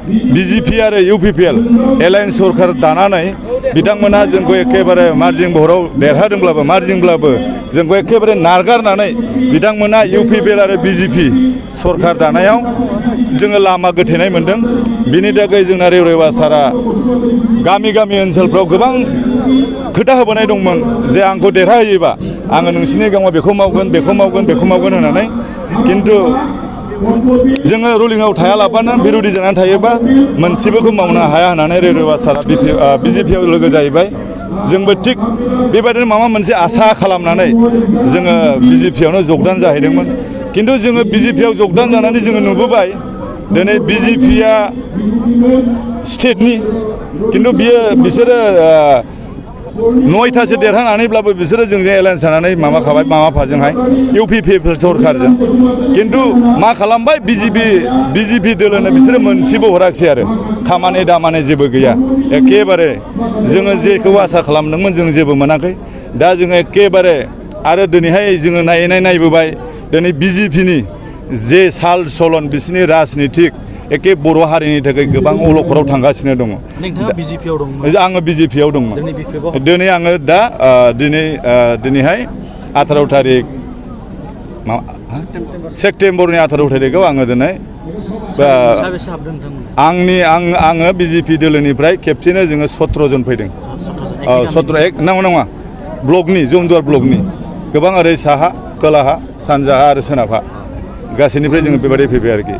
BJP आरो UPPL alliance सरकार दानानै बिथांमोना जोंखौ एखेबारे मार्जिन भराव देरहादोंब्लाबो मार्जिनब्लाबो जोंखौ एखेबारे नारगारनानै बिथांमोना UPPL आरो BJP सरकार दानायाव जोङो लामा गोथेनाय मोनदों। बिनि थाखाय जोंना रेवरेवा सारा गामि गामि ओनसोलफ्राव गोबां खोथा होबोनाय दंमोन जे आंखौ देरहाहोयोबा आङो नोंसिनि गामाव बेखौ मावगोन बेखौ मावगोन बेखौ मावगोन होननानै खिन्थु जोङो रुलिंआव थायालाबानो बिरोधि जानानै थायोबा मोनसेबोखौ मावनो हाया होननानै रेवरेवा सारा BJPआव लोगो जाहैबाय। जोंबो थिग बेबायदिनो माबा मोनसे आसा खालामनानै जोङो BJPआवनो जगदान जाहैदोंमोन। खिन्थु जोङो BJPआव जगदान जानानै जोङो नुबोबाय दिनै BJPआ स्टेटनि खिन्थु बिसोरो 9थासो देरहानानैब्लाबो बिसोरो जोंजों एलायन्स जानानै माबाखाबाय माबाफाजोंहाय UPPL सरकारजों खिन्थु मा खालामबाय BJP दोलोनो बिसोरो मोनसेबो हराखिसै आरो खामानि दामानि जेबो गैया। एखेबारे जोङो जेखौ आसा खालामदोंमोन जों जेबो मोनाखै। दा जोङो एखेबारे आरो दिनैहाय जोङो नायबोबाय दिनै BJPनि जे साल सलन बिसोरनि राजनितिक एखे बर' हारिनि थाखाय गोबां अलखदाव थांगासिनो दङ। नोंथाङा BJPआव दंमोन? आङो BJPआव दंमोन। दिनै आङो दा दिनैहाय 18 थारिख सेप्तेम्बरनि 18 थारिखआव आङो दिनै आङो BJP दोलोनिफ्राय खेबसेनो जोङो 17 जन फैदों। 17 नङा ब्लकनि जमदुवार ब्लकनि गोबां ओरै साहा खोलाहा सानजाहा आरो सोनाबहा गासैनिफ्राय जोङो बेबायदि फैबाय आरोखि।